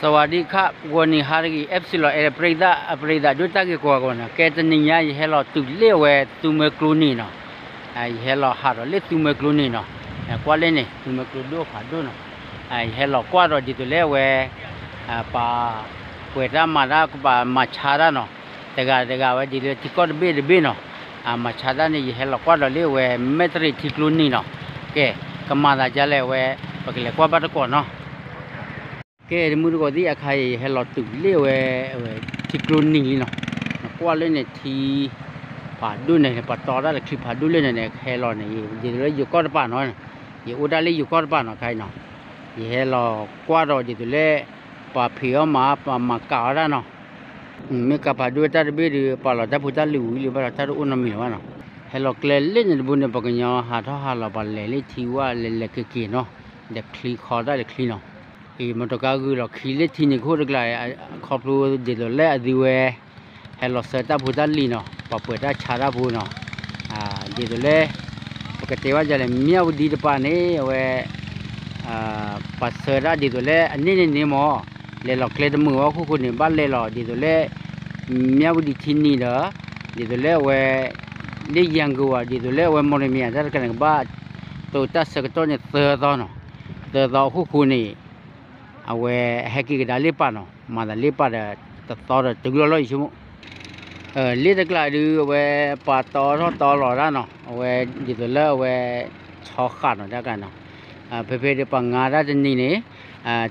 สวัสดีค่ะ ဂီၤနံၤဟါတဂ့ၤ F C လီၤ အဲၣ်ပရိသတ် အပရိသတ် ဒိၣ်တၢ်ဂ့ၤကိးဂၤန့ၣ် ကဲတနံၤညါ ယဟဲလီၤတုၤလၢဝဲသူမွဲကျိနံၤနီၤ, ယဟဲလီၤဟးဒီးလၢသူမွဲကျိနံၤနီၤ, ကွၢ်လၢန့ၣ် သူမွဲကျိဒိၣ်ဖးဒိၣ်နီၤ, ယဟဲလီၤကွၢ်ဒီးဒ်သိးလၢအဝဲ ပှၤပှဲၤတၢ်မၤတၢ် ပှၤမၤဆါတၢ်နီၤ, တဂၤတဂၤဝဲဒ်သိးလၢထံကီၢ်တဘ့ၣ်တဘ့ၣ်နီၤ, မၤဆါတၢ်န့ၣ် ယဟဲလီၤကွၢ်ဒီးလၢအဝဲမဲၣ်တရံးထံကျိနံၤနီၤ, ကဲ ကမၤသးဒ်လဲၣ်ဝဲ ပကလဲၤကွၢ်ဘၣ်တကိးနီၤ. ကဲ တမူတကိးသ့ၣ်အခါအံၤ ယဟဲလီၤတုၤလၢဝဲ ထံကျိနံၤလံနီၤ, နကွၢ်လၢန့ၣ်ထံ ဖးဒိၣ်န့ၣ် ပှၤတီတၢ်တချံဖးဒိၣ်လၢန့ၣ်န့ၣ် ဟဲလီၤန့ၣ် ဒ်သိးလၢယိၤကီၢ်တပၤနီၤ, ယအိၣ်ဒၣ်လၢယိၤကီၢ်တပၤနီၤ ခါအံၤနီၤ, ယဟဲလီၤကွၢ်ဒီးဒ်သိးလၢ ပှၤဖံးအီၣ်မၤ ပှၤမၤကးအီၣ်တၢ်နီၤ မ့ၢ်ကးဖးဒိၣ်တၢ်တဘ့ၣ်ဒီး ပာ်လီၤတၢ်ဖိတၢ်လံၤဝံၤလံဘၣ်ဒီး တၢ်တအိၣ်နီတမံၤလၢၤဘၣ်နီၤ, ဟဲလီၤကျဲလၢန့ၣ်တဘိန့ၣ် ပှၤကညီဟးထီၣ်ဟးလီၤ ပှၤလဲၤလၢထံဝၣ် လဲၤလဲၤက့ၤက့ၤနီၤ, ဒီးချံခီတၢ်ဒီးချံနီၤ, အံၤ မီတီကါဂုာ်လီၤခံလၢထံနံၤခိၣ်တကျါ ခီဖျိဒ်သိးလၢအသုဝဲ ဟဲလီၤဆှၢတၢ်ဖိတၢ်လံၤနီၤ ပှၤပှဲၤတၢ်ဆါတၢ်ဖိနီၤ, ဒ်သိးလၢ ပကတဲဘၣ်ဒ်လဲၣ် မၠၣ်ဝတံၤတပၤန့ၣ် အဝဲ ပှၤဆှၢတၢ်ဒ်သိးလၢအန့ၣ်န့ၣ်န့ၣ်မ့ၢ် လဲၤလီၤကျဲတမုာ်ဝဲအခိၣ်ဃိန့ၣ် ဘၣ်လဲၤလီၤဒ်သိးလၢ မၠၣ်ဝတံၤထံနံၤဒီး ဒ်သိးလၢအဝဲ လၢယၤကဝၤ ဒ်သိးလၢအဝဲမီၢ်တမံၤ တၢ်တခါန့ၣ် ကဘၣ်တိၤတၢ်ဆၢကတီၢ်န့ၣ်သၢသီနီၤ, သၢသီအခိၣ်ဃိန့ၣ် အဝဲဟဲက့ၤကဒါလ့ပာ်နီၤ, မၤသးလ့ပာ်ဒီး တသီဒီးတုၤလီၤလီၤ ယဆိကမိၣ် လ့တကျါဒုး အဝဲပှၤတီထီၣ်တီလီၤတၢ်နီၤ, အဝဲဒ်သိးလၢအဝဲ ဆီဃာ်နီၤတၢ်ကျါနီၤ, ဖဲဖဲဒီးပှၤငါတၢ်တနံၤန့ၣ်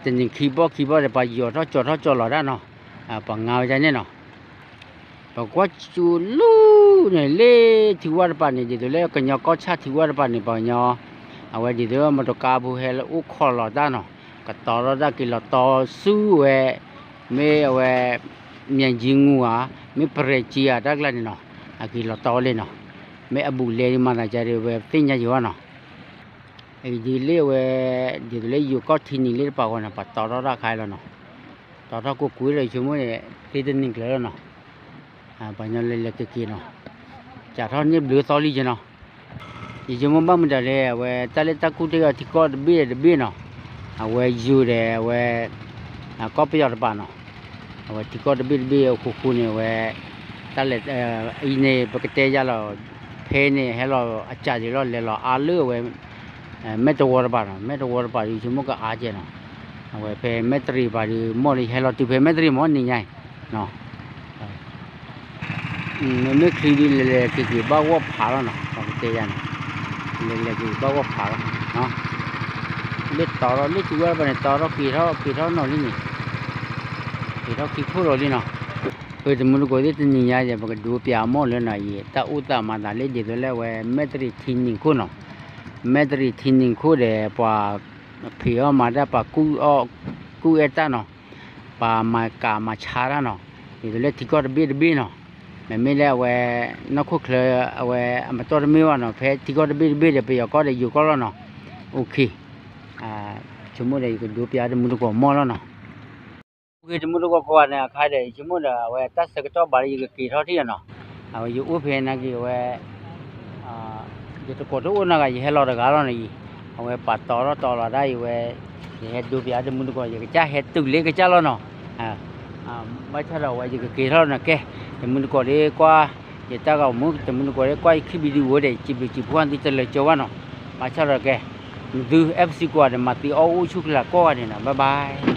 တနံၤခံဘီၣ်ခံဘီၣ်ဒီး ပှၤယီၤထီၣ်ကၠီၤထီၣ်ကၠီၤလီၤတၢ်နီၤ, ပှၤငါဝဲဒၣ်န့ၣ်နီၤ ပကွၢ်ကၠူလူန့ၣ် လၢထံဝၢ်တပၤန့ၣ် ဒ်သိးလၢကညီကီၢ်ဆၣ်ထံဝၢ်တပၤန့ၣ် ပှၤကညီ အဝဲဒ်သိးမီတီကါဖိဟဲလၢအိၣ်ခိးလီၤတၢ်နီၤ, ကတီၤထီၣ်တၢ်က့ၤလီၤတီဆူဝဲ မ့ၢ်အဝဲ မၠဲၣ်ကၠံငူဧါ, မ့ၢ်ပရဲၤကၠံဧါ တၢ်ကျါန့ၣ်နီၤ, အက့ၤလီၤတီလံနီၤ, မ့ၢ်အဘူးလဲၤဒ်မၤသးဒ်ဝဲသ့ၣ်ညါယံၤဘၣ်နီၤ အံၤဒ်လၢအဝဲ ဒ်သိးလၢယိၤကီၢ်ထံနံၤလၢတပၤဃီန့ၣ် ပှၤတီထီၣ်တၢ်ခါလီၤနီၤ, တီထီၣ်ကိးကွံာ်ဒီး ယဆိကမိၣ်န့ၣ် သ့တနံၤကျၢၤလီၤနီၤ, ပှၤကညီလဲၤလဲၤက့ၤက့ၤနီၤ, စးထီၣ်န့ၢ်ဘျုးသီလံက့နီၤ, ယဆိကမိၣ်ဘၣ်မတၤလဲၣ် အဝဲတၢ်လၢတၢ်ကူၣ်တ့ၢ်အီၤထံကီၢ်တဘ့ၣ်တဘ့ၣ်နီၤ, အဝဲယိၤဒီးအဝဲ ကီၢ်ပယီၤတပၤနီၤ, အဝဲထံကီၢ်တဘ့ၣ်တဘ့ၣ်အဃိဃိန့ၣ် အဝဲ တၢ်လဲၤ အံၤန့ၣ် ပကတဲယၤလီၤ ဖဲန့ၣ် ဟဲလီၤအစးဒံးလီၤ လဲၤလီၤအါလၢအဝဲ မဲၢ်တဝီတပၤနီၤ, မဲၢ်တဝီတပၤဒီး ယဆိကမိၣ်ကအါကဲနီၤ, အဝဲဖဲမဲၢ်တရံးပၤဒီး မ့ၢ်လၢယဟဲလီၤတုၤဖဲမဲၢ်တရံးမ့ၢ်နံၤညါအံၤ မ့မ့ၢ်ချံဒုး လဲၤလဲၤက့ၤက့ၤဘၣ်ဂီၢ်ဖးလီၤနီၤ, ပကတဲယၤန့ၣ် လဲၤလဲၤက့ၤဘၣ်ဂီၢ်ဖးလီၤ, လၢတီထီၣ်လၢထံဝၢ်တပၤန့ၣ် တီထီၣ်က့ၤထီၣ်က့ၤထီၣ်နီၢ်လံန့ၣ်, က့ၤထီၣ်ခံခိၣ်လီၤလံနီၤ, ပတမူတကိးသ့ၣ်တနံၤညါယဲ ပကဒိပၠးအမိၢ်လၢနီၤအံၤ တၢ်အိၣ်သးမၤသးလၢဒ်သိးလၢအဝဲ မဲၢ်တရံးထံနံၤခိၣ်နီၤ, မဲၢ်တရံးထံနံၤခိၣ်ဒီး ပှၤဖံးအီၣ်မၤတၢ် ပှၤကူၣ်အီၣ် ကူၣ်အဲၣ်တၢ်နီၤ, ပှၤမၤကးမၤဆါတၢ်နီၤ, ဒ်သိးလၢထံကီၢ်တဘ့ၣ်တဘ့ၣ်နီၤ, မ့မ့ၢ်လၢအဝဲ နီၢ်ခိၣ်ချၢ အဝဲအမတီၢ်တမ့ၢ်ဘၣ်နီၤ, ဖဲထံကီၢ်တဘ့ၣ်တဘ့ၣ်ဒီး ပယီၤကီၢ်ဒီးယိၤကီၢ်လီၤနီၤ, အိၣ်ခ့ ဆိကမိၣ်ဒီးယကဒိပၠးတမူတကိးမိၢ်လီၤနီၤ, အိၣ်ခ့ တမူတကိးကိးဂၤန့ၣ် အခါဒီး ယဆိကမိၣ်ဒီး အဝဲတၢ်ဆၢကတီၢ်ဘၣ်လၢယကက့ၤထီၣ်ထံၣ်နီၤ, အဝဲယအိၣ်ဖဲနာ်က့ၤအဝဲ ယတကိးတအိၣ်နာ်ဂၤ ယဟဲလီၤတဂၤလီၤန့ၣ်အံၤ, အဝဲပှၤတီထီၣ်တီလီၤဒၣ်အံၤဝဲ, ယဟဲဒိပၠးတမူတကိး ယကစၢ်ဟဲတုၤလၢကစၢ်လီၤနီၤ, ဘၣ်ဆၣ်ဒီးအဝဲယကက့ၤထီၣ်နီၤကဲ, တမူတကိးဒ်ကွၢ်, ယတၢ်ဂီၤမူ တမူတကိးဒ်ကွၢ်ယခံ video ဒီး စံးဘျုးစံးဖှိၣ်သုတလၢာ်ကၠီဘၣ်နီၤ, ဘၣ်ဆၣ်ဒီးကဲ, မ့ၢ်သု F C ကွၢ်ဒီး မၤသံအီၣ်အိၣ်ဆူၣ်ချ့ကိးဂၤဒဲးနီၤ, bye bye.